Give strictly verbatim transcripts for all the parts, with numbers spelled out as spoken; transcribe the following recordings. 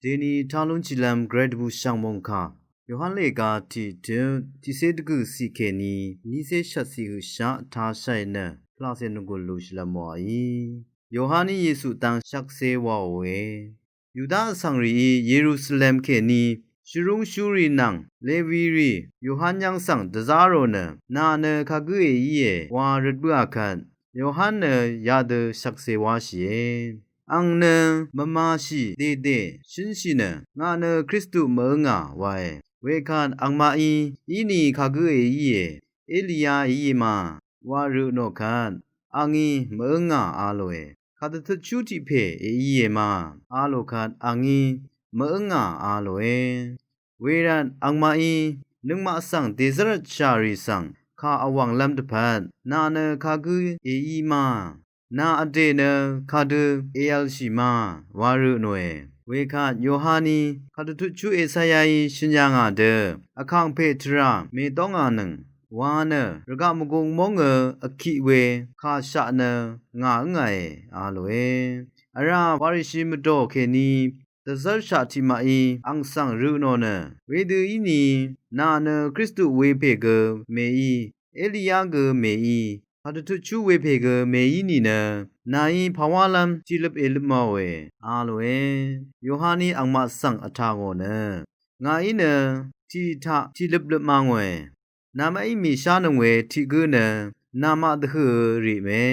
Deni talun chilam grade bu shang mongka. Yohan lega ti tun, ti se degu si keni, ni se shat si hu sha, ta shai na, pla se nugul lu shilam wa i. Yohani Yesu tang shak se wa we. Yuda sangri i Yerusalem keni, shirung shuri nang, Levi ri, Yohan yang sang dazaro na, na ne kagü e i e, wa rutbu akan, Yohan nø yadø shvkse wáshìe. Ang nø mvmashì dèdè shǿnshì nø ngà nø Kristu mø̀ǿngà wae. Wekvt angmaqí, íni kagǿ èíe, Eliya èíe ma wa rø nò kvt, angí mø̀ǿngà a lòe. Kàdvtutshú tiq pè èíe ma a lò kvt, angí mø̀ǿngà a lòe. Wervt angmaqí nøngmaq svng dèzv́rvtshà rì svng kà vwv̀nglv́m dvpvt nà nø kagǿ èí ma, nà vdè nø kadø èv̄lshì ma wa rø nòe. Wekvt Yohaní kàdvtutshú Esayaí shø̀n yà ngà dø vkàngpè tvrà mèdóngà nøng wa nø rvgaq mvgung móngø vkiq we kà shaq nø ngà ǿngàe a lòe. Vrá Farishi mvdò kèní dvzv́rshaq tiqmaqí ang svng rø nò nø, wedø íni nà nø Kristu wepè gø mèí, Eliya gø mèí, kàdvtutshú wepè gø mèí nìnø, nàí pàwálv́m tiqløp èløp màòe a lòe. Yohaní angmaq svng vtà ngò nø, ngàí nø tiq taq tiqløp løp ma ngòe. Namaqí mìshánøng we tiq gǿ nø namaq dvhø̀ rì mè.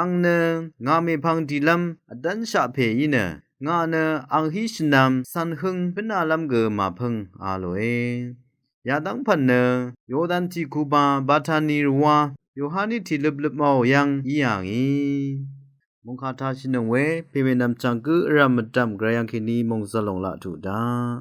Ang nø ngà mèpvng dìlv́m vdv́nshaq pè í nø, ngà nø ang hí shvnvm cv̄n hǿng bǿnalv́m gø màpǿng a lòe. Yadv́ng pv̀n nø Yordan tìkuba Batani rvwá Yohaní tìløp løpmàò yv́ng í yà ngì. Mòngkà tashìnøng we pèmènvm chv̀ng gǿ vrv̀m mvdv̀m gvray yv́ng kèní mòngzv̀l lòng laq tuq daq.